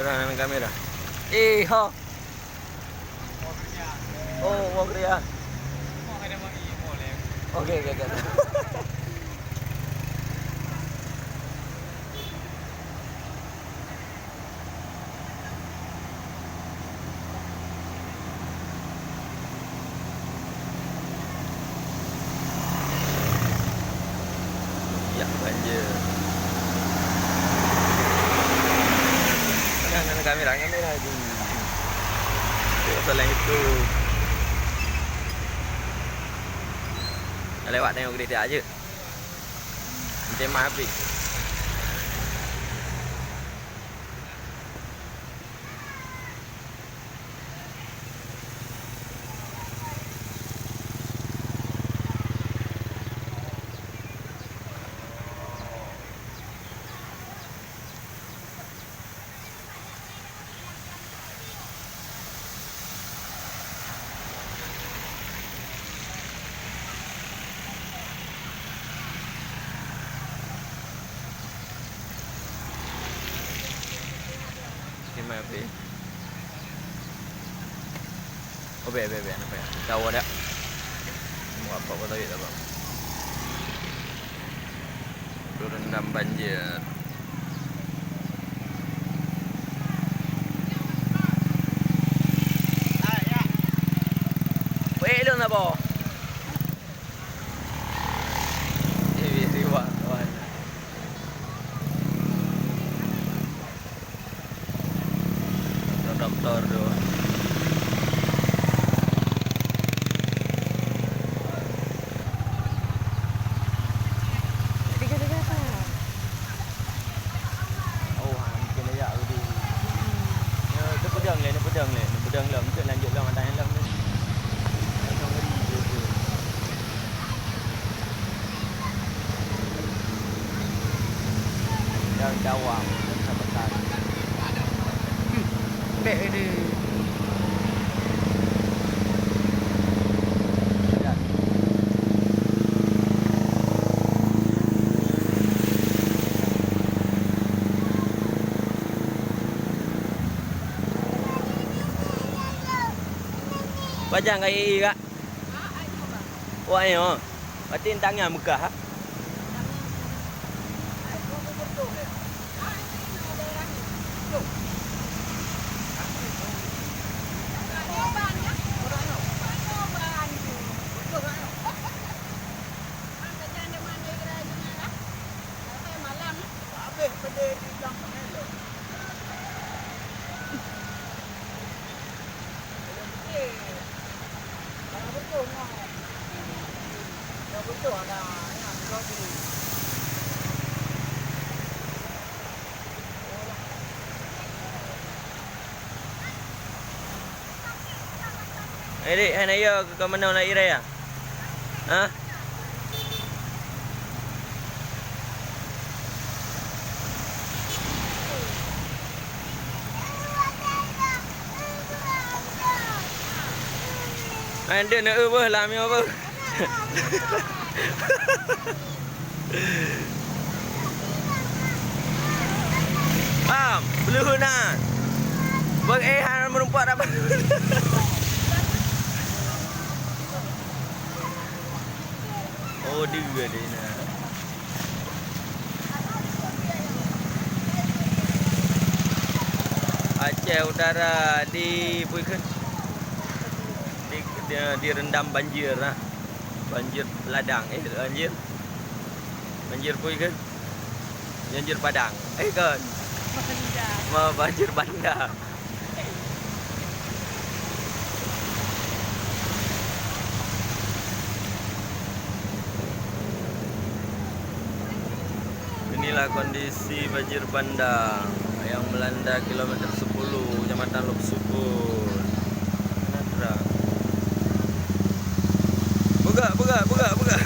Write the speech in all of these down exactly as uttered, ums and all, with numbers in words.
Kamera. Eh, ha. Oh, mau kerja. Oke, oke, oke. Ya, banjir. Mana, mana kamera, kamera tu. Tengok salah itu. Dah lewat tengok kereta aja. Nanti mah habis. Terima kasih. Oh, bèk, bèk, bèk, nampak. Tahu dak? Mau apa kau tahu tak, Bang? Terendam banjir. Weh, lu nak bawa? Eh, siwak kawan. Doktor tu. Tiga-tiga apa? Oh, ha, mungkin aja lebih. Ya, tu pedang le, ni pedang le, ni pedang le. Mungkin lanjut lah, matang lom ni. Yang ngeri tu. Daun bawang, daun sabetan. Hmm, bèk dia. Pajan ka ie, Kak? Wah, nyoe. Berarti tangiang beukah, ha? Eh, Dik, hana yo keu meunoe lagèe raya? Hah? Hai, ndeuek neueu beuh, lam nyoe beuh. Bang, beuleuheut na. Bang, eh, hana meureumpok dak, Bang? Oh, dua deh na. Aceh Utara di, di, di, direndam banjir lah. Banjir ladang, eh, banjir. Banjir pui kan? Banjir Padang. Eh, kan? Banda. Ma, banjir Banda. Inilah kondisi banjir bandang yang melanda kilometer sepuluh, Kecamatan Lhoksukon, Sumatra. Peugah, peugah, peugah, peugah.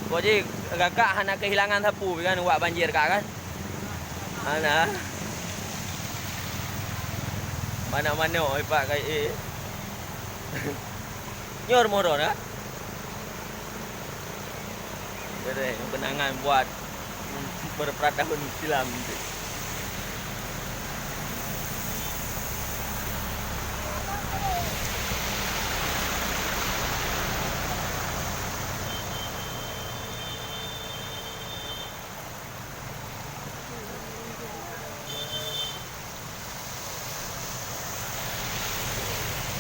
Kok jih kakak hana kehilangan sapu kan, wak banjir kak kan? Hana. Manok-manok ipak kai eh. Nyoe rumoh droeneuh. Beureh, kenangan buat beberapa tahun silam tu.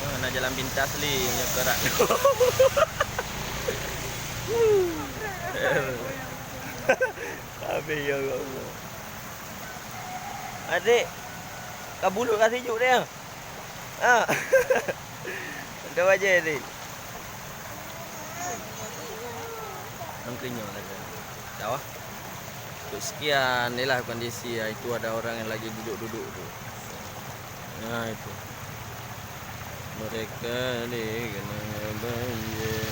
Oh, na jalan pintas li, nyoe keurak. Habis ya Allah. Adik, ka bulut ka sijuek deh. Ha. Ada wajah, Dik. Nang kenyang kata. Tahu? Untuk sekian, inilah kondisi, ya, itu ada orang yang lagi duduk-duduk tu. Nah, itu. Mereka ni kena banjir.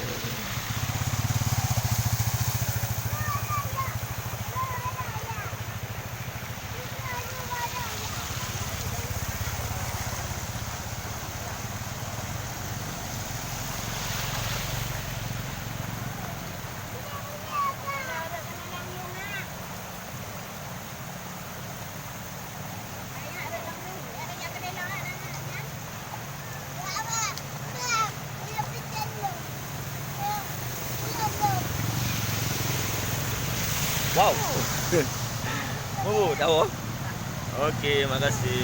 Wow. Oh, tahu. Okey, makasih.